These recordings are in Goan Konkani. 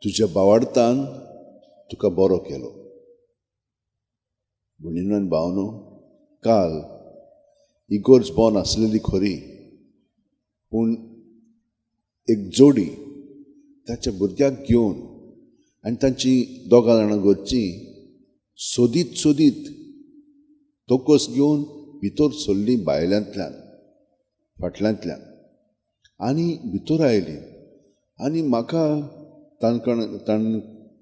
तुज्या बावाडतान तुका बरो केलो. भयणीनो आनी भावनो, काल इगोर्ज बंद आसलेली खरी, पूण एक जोडी ताच्या भुरग्याक घेवन आनी तांची दोगां जाणां घरचीं सोदीत सोदीत तोकोस घेवन भितर सरलीं भायल्यांतल्यान फाटल्यांतल्यान आनी भितर आयलीं आनी म्हाका तांकां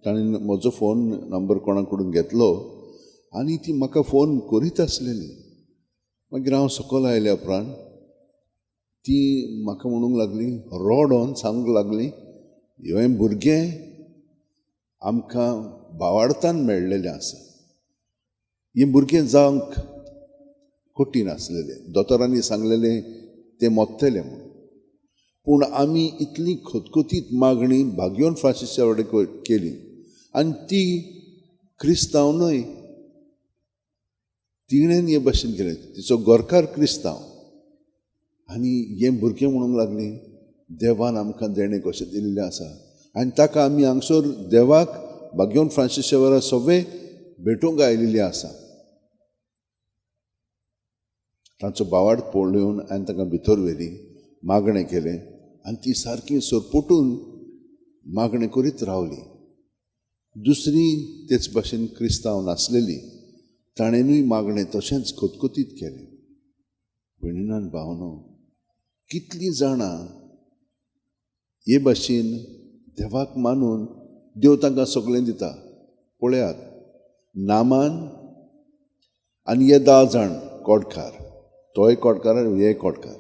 ताणें म्हजो फोन नंबर कोणा कडून घेतलो आनी ती म्हाका फोन करीत आसलेली. मागीर हांव सकयल आयल्या उपरांत ती म्हाका म्हणूंक लागली, रडोन सांगूंक लागली, हें भुरगें आमकां भावार्थान मेळ्ळेलें आसा. हें भुरगें जावंक कठीण आसलेलें, दोतोरांनी सांगलेलें तें मोत्तलें म्हूण, पूण आमी इतली खतखतीत मागणी भाग्योन फ्रांसिसा कडेन केली आनी ती क्रिस्तांव न्हय, तिणें हे भशेन केलें. तिचो घरकार क्रिस्तांव आनी हें भुरगें म्हणूंक लागलीं, देवान आमकां देणें कशें दिल्लें आसा आनी ताका आमी हांगसर देवाक भाग्योन फ्रांसिसा वेळार सगळें भेटूंक आयिल्लीं आसा. तांचो बावाड पळोवन आनी तांकां भितर व्हेली, मागणें केलें आनी ती सारकी सरपटून मागणें करीत रावली. दुसरी तेच भाशेन क्रिस्तांव नासलेली, ताणेनूय मागणें तशेंच खतखतीत केलें. भयणीनो आनी भावनो, कितलीं जाणां हे भाशेन देवाक मानून देव तांकां सगळें दिता. पळयात, नामान आनी हे 10 जाण कोडकार, तोय कोडकार आनी हे कोडकार,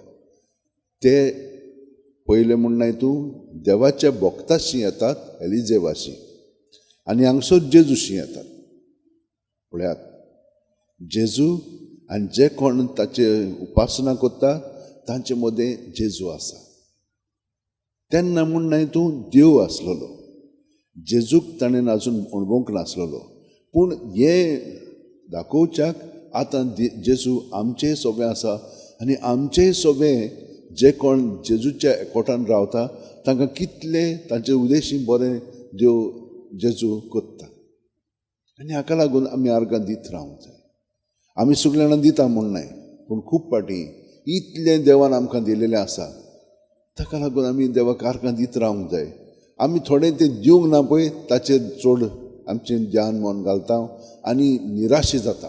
ते पयले म्हणनाय तूं देवाच्या भक्ताशी येतात, एलिजेवाशी, आनी हांगसर जेजूशी येतात. पळयात, जेजू आनी जे कोण ताचे उपासना करता तांचे मदें जेजू आसा. तेन्ना म्हणनाय तूं देव आसलेलो, जेजूक ताणें आजून अणभवंक नासलेलो, पूण हें दाखोवच्याक आतां जेजू आमचेय सोबें आसा आनी आमचेय सोबें जे कोण जेजूच्या एकवटान रावता तांकां कितले तांचे उदेशी बरें देव जेजू करता. आनी हाका लागून आमी आर्गां दीत रावंक जाय. आमी सगळीं जाणां दिता म्हूण न्हय, पूण खूब फावटी इतलें देवान आमकां दिलेलें आसा, ताका लागून आमी देवाक आर्गां दीत रावंक जाय. आमी थोडें तें दिवंक ना पळय ताचेर चड आमचें ध्यान मन घालता आनी निराशे जाता.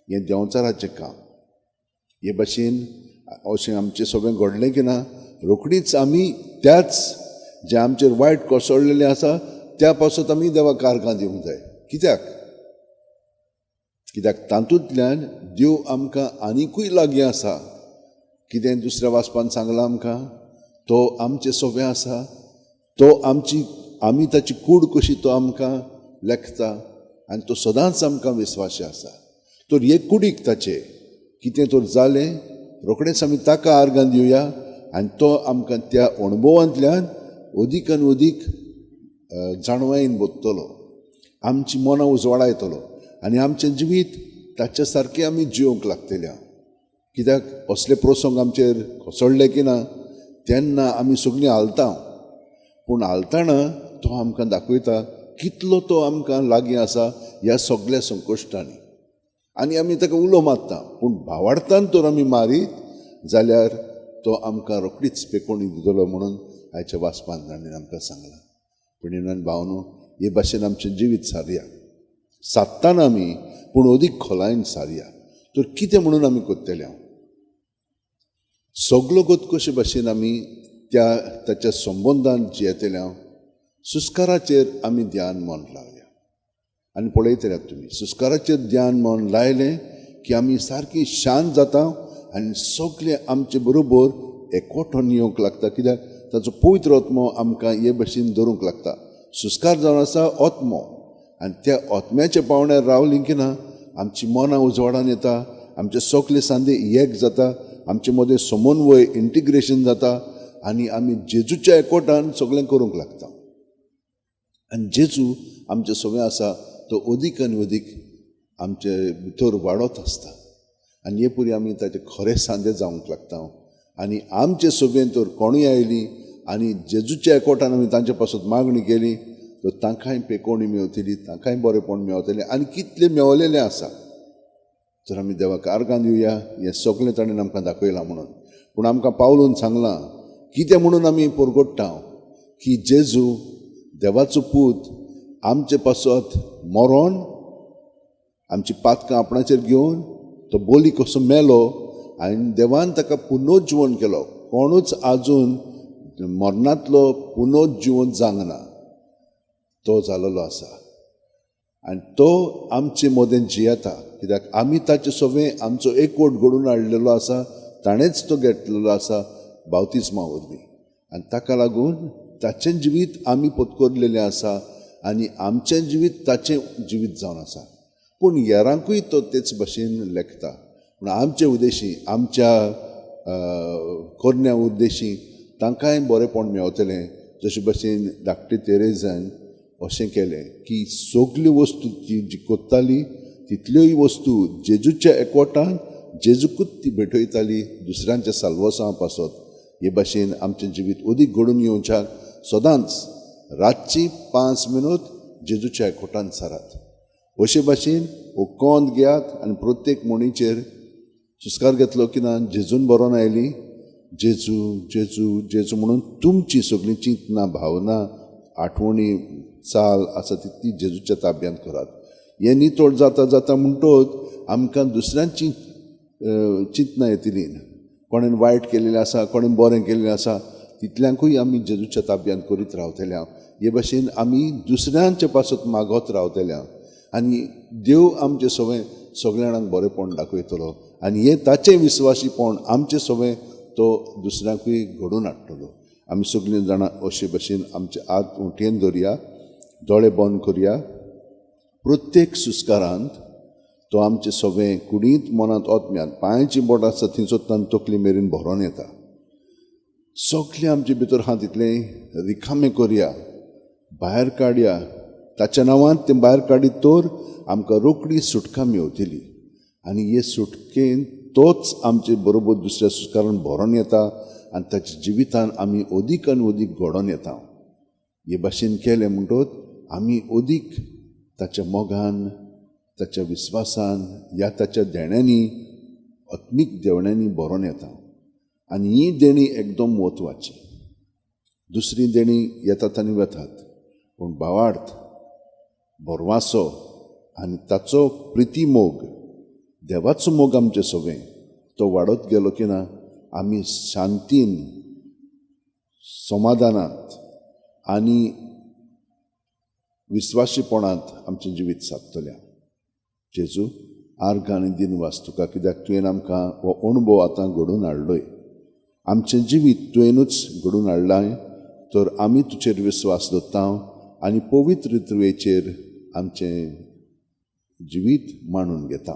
हें देंवचाराचें काम. हे भाशेन अशें आमचें सगळें घडलें की ना, रोखडीच आमी त्याच जें आमचेर वायट कोसळलेलें आसा त्या पासत आमी देवाक आर्गां दिवंक जाय. कित्याक? कित्याक तातूंतल्यान देव आमकां आनिकूय लागीं आसा. कितें दुसऱ्या वाचपान सांगलां आमकां, तो आमचें सोबें आसा, तो आमची आमी ताची कूड कशी तो आमकां लेखता आनी तो सदांच आमकां विस्वासी आसा. तर हे कुडीक ताचे कितें तर जालें रोखडेंच आमी ताका आर्गां दिवया आनी तो आमकां त्या अणभवांतल्यान अदीक आनी अदीक जाणवायेन बदतलो, आमची मनां उजवाडायतलो आनी आमचें जिवीत ताच्या सारकें आमी जिवंक लागतलें. कित्याक असले प्रसंग आमचेर कोसळ्ळे की ना तेन्ना आमी सगळीं हालता, पूण हालतना तो आमकां दाखयता कितलो तो आमकां लागीं आसा ह्या सगळ्या संकश्टांनी आनी आमी ताका उलो मारता. पूण भावार्थान तर आमी मारीत जाल्यार तो आमकां रोखडीच पेकोवणी दितलो म्हणून आयच्या वाचपान ताणें आमकां सांगलां. भयणीनो आनी भावनो, हे भाशेन आमचें जिवीत सारया, सादताना आमी पूण अदीक खोलायेन सारया. तर कितें म्हणून आमी करतले? हांव सगलो गोत कशे भाशेन आमी त्या ताच्या संबंदान जियेतले? हांव सुस्काराचेर आमी ध्यान मन लावया आनी पळयतल्यात तुमी, सुस्काराचेर ध्यान मन लायलें की आमी सारकी शांत जाता आनी सगळें आमचे बरोबर एकवटोन येवंक लागता. कित्याक ताचो पवित्र आत्मो आमकां हे भशेन धरूंक लागता. सुस्कार जावन आसा आत्मो आनी त्या आत्म्याच्या पावण्यार रावली की ना आमची मनां उजवाडान येता, आमचे सगळे सांदे एक जाता, आमचे मदें समन्वय इंटिग्रेशन जाता आनी आमी जेजूच्या एकवटान सगळें करूंक लागता. आनी जेजू आमचे सगळें आसा तो अदीक आनी अदीक आमचे भितर वाडत आसता आनी हे पुरी आमी ताचे खरे सांदे जावंक लागता. आनी आमचे सभेन तर कोणूय आयली आनी जेजूच्या एकवटान आमी तांचे पासत मागणी केली तर तांकांय पेकोवणी मेवतली, तांकांय बरेंपण मेवतलें आनी कितलें मेवलेलें आसा. तर आमी देवाक आर्गां दिवया, हें सगळें ताणें आमकां दाखयलां म्हणून. पूण आमकां पावलून सांगलां कितें म्हणून आमी परगट्टा की जेजू देवाचो पूत आमचे पासत मरोन आमची पातकां आपणाचेर घेवन तो बोली कसो मेलो आनी देवान ताका पुनोज्जीवन केलो. कोणूच आजून मरणांतलो पुनोज्जीवन जावंक ना, तो जालेलो आसा आनी तो आमचे मदें जियेता. कित्याक आमी ताचे सवें आमचो एकवट घडोवन हाडलेलो आसा, ताणेंच तो घेतलेलो आसा बावतिज्मा वरवीं आनी ताका लागून ताचें जिवीत आमी पत्करलेलें आसा आनी आमचें जिवीत ताचें जिवीत जावन आसा. पूण हेरांकूय तो तेच भशेन लेखता. पूण आमचे उद्देशी, आमच्या कोरण्या उद्देशी तांकांय बरेंपण मेवतलें. जशे भशेन धाकटे तेरेजान अशें केलें की सगल्यो वस्तू ती जी कोत्ताली तितल्योय वस्तू जेजूच्या एकवटान जेजूकूच ती भेटयताली दुसऱ्यांच्या साल्वसां पासत. हे भाशेन आमचें जिवीत अदीक घडून येवच्याक सदांच रातची 5 मिनट जेजूच्या एकवटान सारात. अशे भाशेन हो कोंद घेयात आनी प्रत्येक म्हणीचेर सुस्कार घेतलो की ना जेजून बरोवन आयली जेजू जेजू जेजू म्हणून तुमची सगळीं चिंतना, भावना, आठवणी, चाल आसा ती जेजूच्या ताब्यांत करात. हें नितळ जाता जाता म्हणटोच आमकां दुसऱ्यांची चिंतना येतली. कोणेन वायट केलेलें आसा, कोणेन बरें केल्लें आसा, तितल्यांकूय आमी जेजूच्या ताब्यांत करीत रावतले. हे भाशेन आमी दुसऱ्यांचे पासत मागत रावतले आनी देव आमचे सवें सगळ्या जाणांक बरेंपण दाखयतलो आनी हें ताचें विस्वासीपण आमचें सवें तो दुसऱ्यांकूय घडोवन हाडटलो. आमी सगळीं जाणां अशे भशेन आमचे हात उंटयेन दवरया, दोळे बंद करया. प्रत्येक सुस्कारांत तो आमचे सवें कुडींत, मनांत, आत्म्यांत, पांयाची बोट आसा थंयसर तान तकली मेरेन भरोन येता. सगळें आमचे भितर आहा तितलें रिकामें करया, भायर काडया. ताच्या नांवान तें भायर काडीत तर आमकां रोखडी सुटका मेवतली आनी हे सुटकेन तोच आमचे बरोबर दुसऱ्या सुस्कारान भरोन येता आनी ताच्या जिवितान आमी अदीक आनी अदीक घडोवन येता. हे भाशेन केलें म्हणटोच आमी अदीक ताच्या मोगान, ताच्या विस्वासान, ह्या ताच्या देण्यांनी, आत्मीक देवण्यांनी भरोन येता. आनी ही देणी एकदम म्हत्वाची. दुसरी देणी येतात आनी वतात, पूण भावार्थ, भरवासो आनी ताचो प्रिती मोग, देवाचो मोग आमचे सवें तो वाडत गेलो की ना आमी शांतीन, समाधानांत आनी विस्वासीपणांत आमचें जिवीत सादतलें. जेजू, आर्गां आनी दिनवास तुका, कित्याक तुवें आमकां हो अणभव आतां घडोवन हाडलोय. आमचें जिवीत तुवेंनूच घडोवन हाडलां, तर आमी तुजेर विस्वास दवरता आनी पवित्र तुवेचेर आमचें जिवीत मांडून घेता.